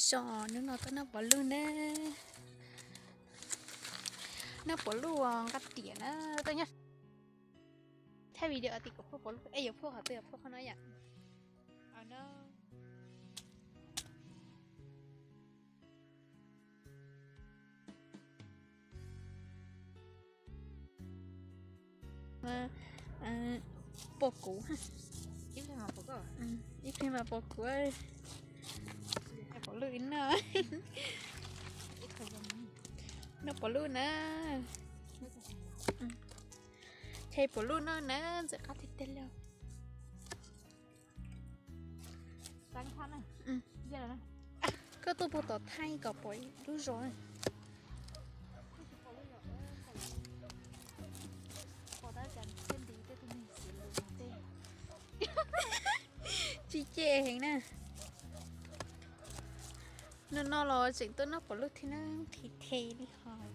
So, hnub no tuaj noj pov luj na. Noj pov luj nqa tiam na. Tuaj nyob thaij video tim kuv phauj pov luj. Es yuav phauj qhov twg, yuav phauj qhov no yom? Pom kuv, ib pliag mas pom kuv. Pov luj ib no, noj pov luj na. Thaij pov luj noj na, ntxim qab tiag tiag li. Koj tuaj puag tom thaij kom pom lub zos. Tsis cem heev na. No no los tseem tuaj noj pov luj thiab na, qhis the li hos.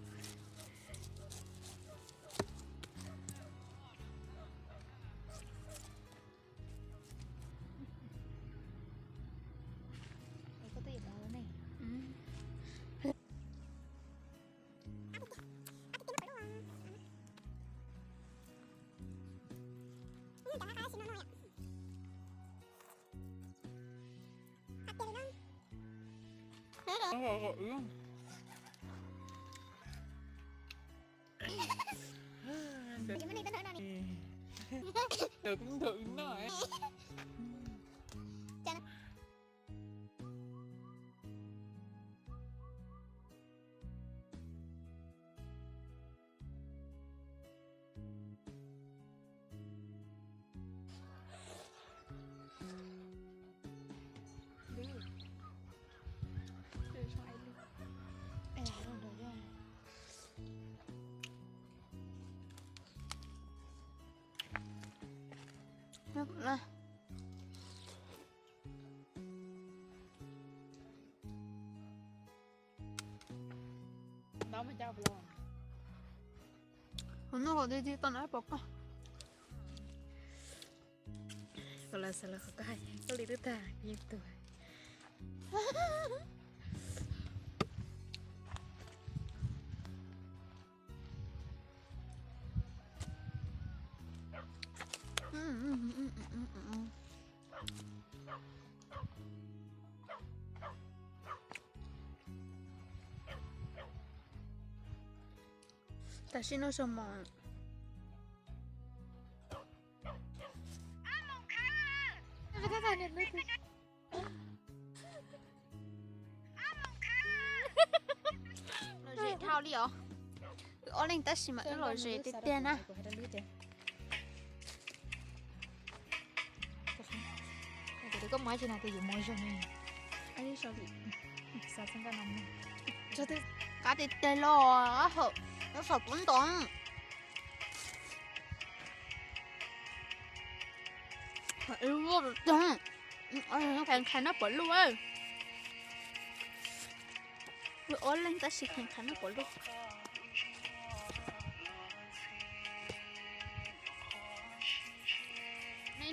Noj kom ti ti tau na pom koj. Koj los xav los qhov koj hais koj li twb tag yeej tuag. Tam sim no zaug mos. Lom zem dhau li os. Wb ob leeg tab sis mas wb lom zem tiag tiag na. Koj muab tsis na tus yuav mos zog ne. Qab tiag tiag los, nyob saum tub ntoo. Kheev kheev noj pov luj. Wb ob leeg tab sis kheev kheev noj pov luj.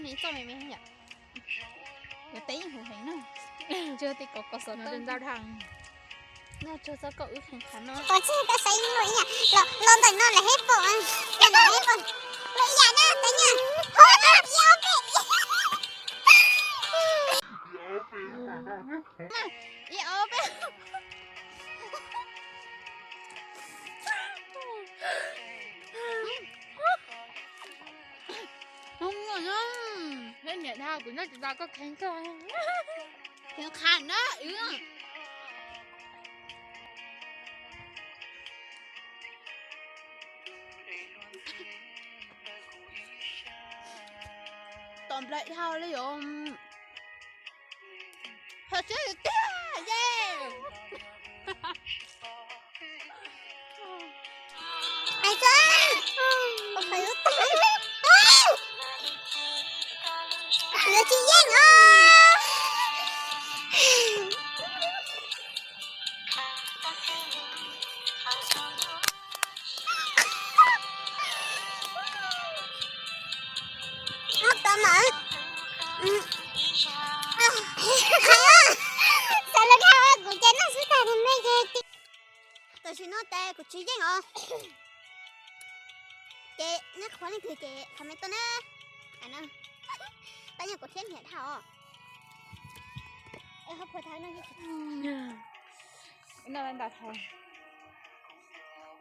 Neb txoj me me yom. Yuav teb yeej huv heev na. Ntsuag ti kov kov xov tooj ntau dhau. Noj tsuag txob koj wb kheev kheev no. Pov tseg peb xaiv ib yam, los ntawm no lawm heb pom, los ntawm heb pom. Lawm ib yam na, teb na. Ib ob peb. Ib ob peb. Niam dhau kuv noj tsis tau koj kheev koj. Kheev qhov na wb. Tom nplawm dhau li os. Ho tsuag tiag ye. Hais txog, yuav tsis yeej os. Tau mas. Xav lawv dhau kuv Ces noj xwb tag li me ces, tam sim no ces kuv tsis yeej os. Ces neb qhuav leej twg ces qhov me tuaj na. Tab nyob kuv thiab niam dhau os.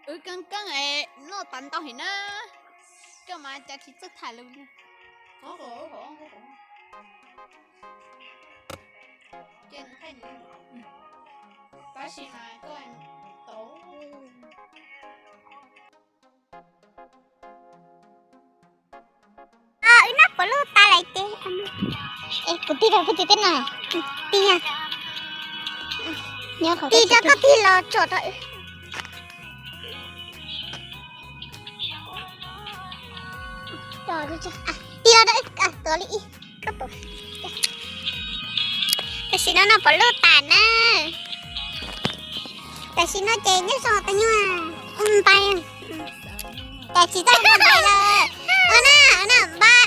Wb keeb keeb es noj tas ntau heev na. Koj mas cas tsis txawj tham lus li. Tab sis mas koj tau. Wb noj puav lub tas lawm ces, kuv tig rau puag tim tej no, tig, tig rau koj tig los tsom rau. Tig los rau, tuav li ib, koj tuav. Tam sim no noj puav lub tas na. Tam sim no ces nyob zoo tus nyuag npai, cas tsis txawj npai lawm. Ua na, ua na npai.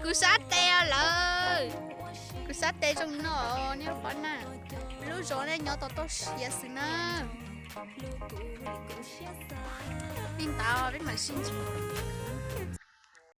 Kuv sab tes lawm. Kuv sab tes zoo no, neb pom na. Lub zos nej nyob tau toj siab xwb na. Li ntawd peb mam sib ntsib.